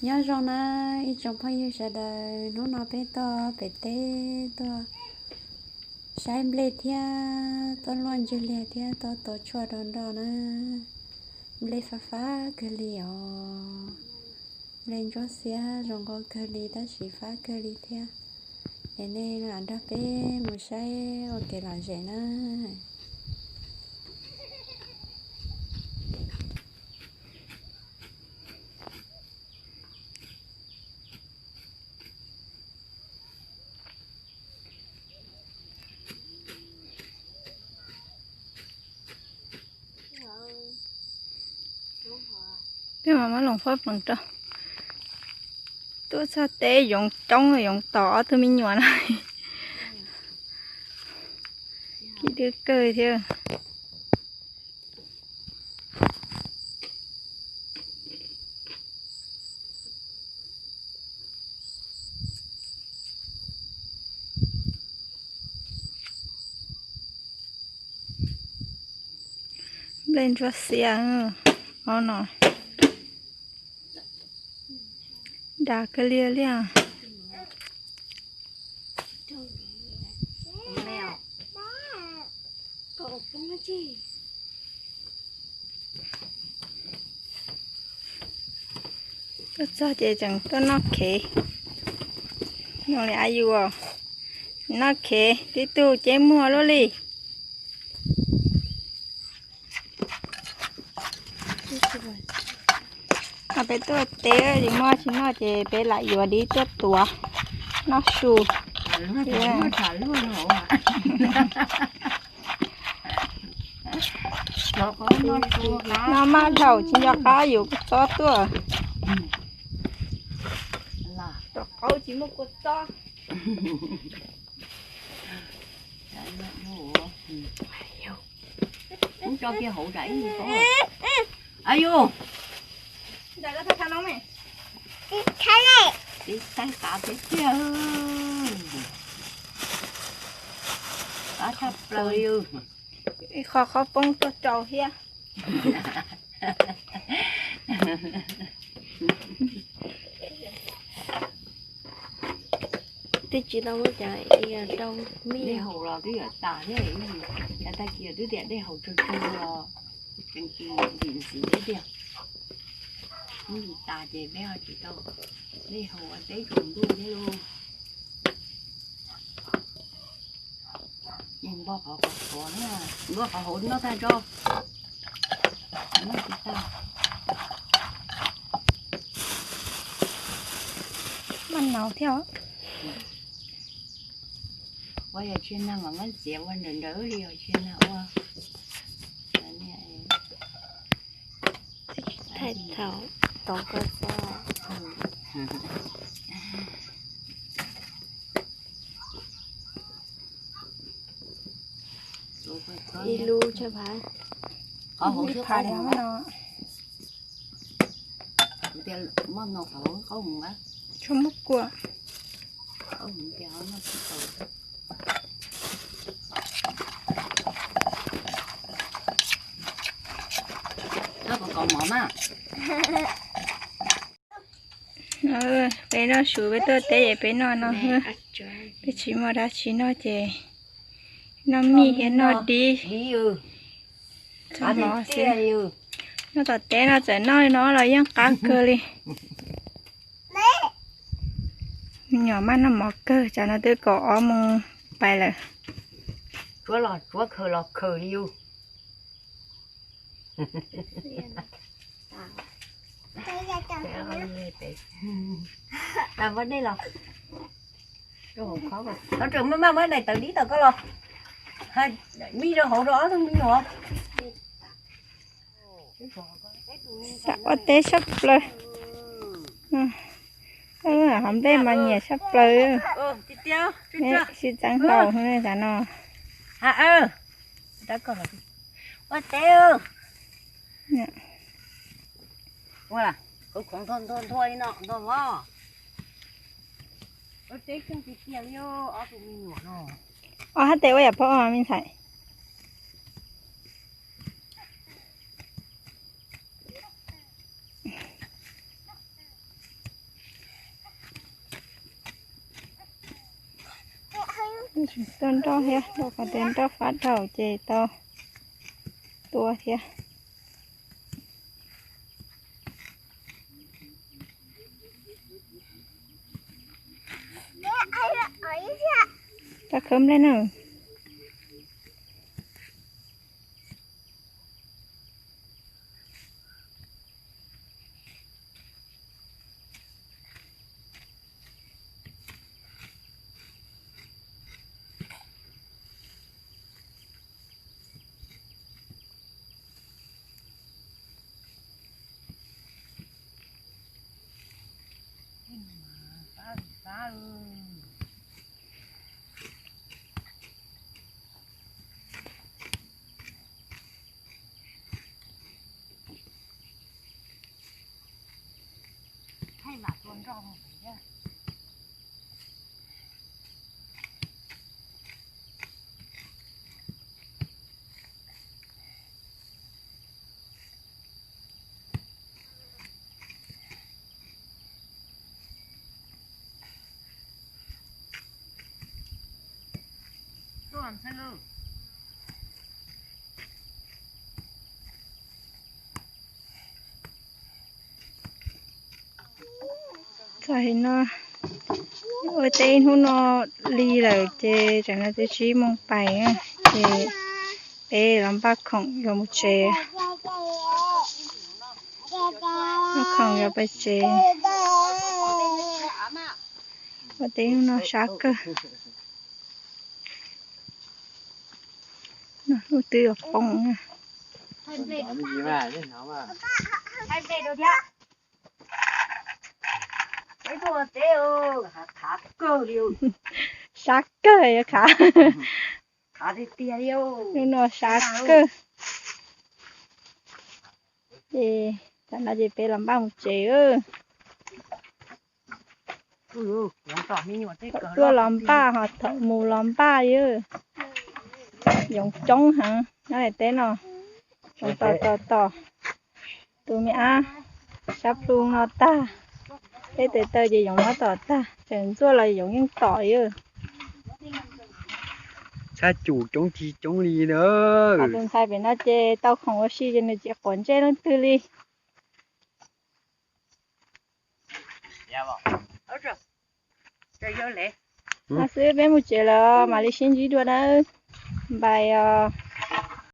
Nyob zoo na ib tsoom phooj ywg sawv daws, hnub no peb tuaj pem teb tuaj saib nplej thiab tuaj luaj ntswg liag thiab tuaj tua tshuaj rau nroj na. Nplej fab fab kawg li os. Nplej ntsuab xiab zoo nkauj kawg li tab sis fab kawg li thiab. Es nej lam nrog peb mus saib ua kev lom zem na. Peb mam muab loos fab plees rau. Tuaj txog teb yoov coob yoov tom ob tug me nyuam na. Kib dwb kawg thiab. Nplej ntsuab xiab, o no dag kawg li li. Tuaj txog ces tseem tuaj noj khev. Zoo li a yus noj khev tib tug ceb muag luaj li. Peb tuaj teb tsis muaj tsis noj ces peb lam yuav dib tuaj tuav noj su. Noj maj dhau tsis nco qab yuav kua txob tuaj. Rau qauv tsis muaj kua txob. Tso kiag hauv tsam ib yus. Ayus, ib taig qav peb tiag. Qav tshaj plaws li. Ib qho qhob poob tuaj rau thiab. Twb tsis tau muab cov rau me, dej haus los twb yuav tas thiab. Cov tag kis twb tias dej haus tsawg tsawg los tseem ntxim ntxim thiab tiag. Ib ntsis tas ces peb ho tsis tau dej haus ua teb tsaus ntuj thiab lauj. Npog qhov qhov na, npog qhov hauv noj tag tso. Noj tsis tag. Maj nau thiab. Ua yog tsis nag mas muab txiav ua nrawm nrawm li, yog tsis nag ua. Thaij thaum tov koj txob. Ib lub tshaj phav. Qhov hauv xwb qhov hauv no. Kuv tias maj no qhov hauv qhov hauv a. Tshua muab kua. Qhov hauv tias qhov no tsis tau. Koj kom kaus mov mas. Peb noj su, peb tuaj teb es peb noj no xwb. Peb tsis muaj dab tsi noj ces noj mij thiab noj dib. Txhob mov xwb. Noj tom teb no txawm noj li no los yeej qab kawg li. Me nyuam maj noj mov kawg, tsam no twb kaum ob moos pais lawm. Tsuav los tsuav, khaws los khaws li yus. Tas muab dej los. Koj tseem maj maj muab daim tawv dib tom koj los. Mij rau hauv rau ob tug me nyuam. Xav ua teb sab plaws. Hov nplej mas nyiam sab plaws. Sib txeeb hlau xav no. Ua teb. Ua, kuv khoov nthua nthua li no nthua os. Ua teb kheej tiag tiag li ob tug me nyuam no. Ob hab tes ua yam pab me ntxhais. Tua nroj thiab, rau qhov tias nroj fab dhau ces tau tua thiab. Rov khawb nplej na. Txog hais no, ua teb hnub no li lawm ces tseem no twb tsib moos pais, ces peb los npaj khoom yuav mus tsev. Npaj khoom yuav pais tsev. Ua teb hnub no sab kawg. Lub twb yuav poob. Sab kawg yuav khav. Hnub no sab kawg. Ces tam no ces peb los npaj mus tsev. Thaum tuaj los npaj ho thaum mus los npaj li. Yoov coob heev nyob daim teb no. Yoov tom tom tom. Tus me ab sab plhu no tag. Peb tes taw ces yoov muab tom tag, tseem ntxuaj los yoov yeej tom li. Txhab cum coob tsis coob li na. Tus ntxhais pem no ces tau khoom ua si ces nws tsis quav ntsej leej twg li. Li xwb peb mus tsev lawm mam li sib ntsib dua nawb. Bye os.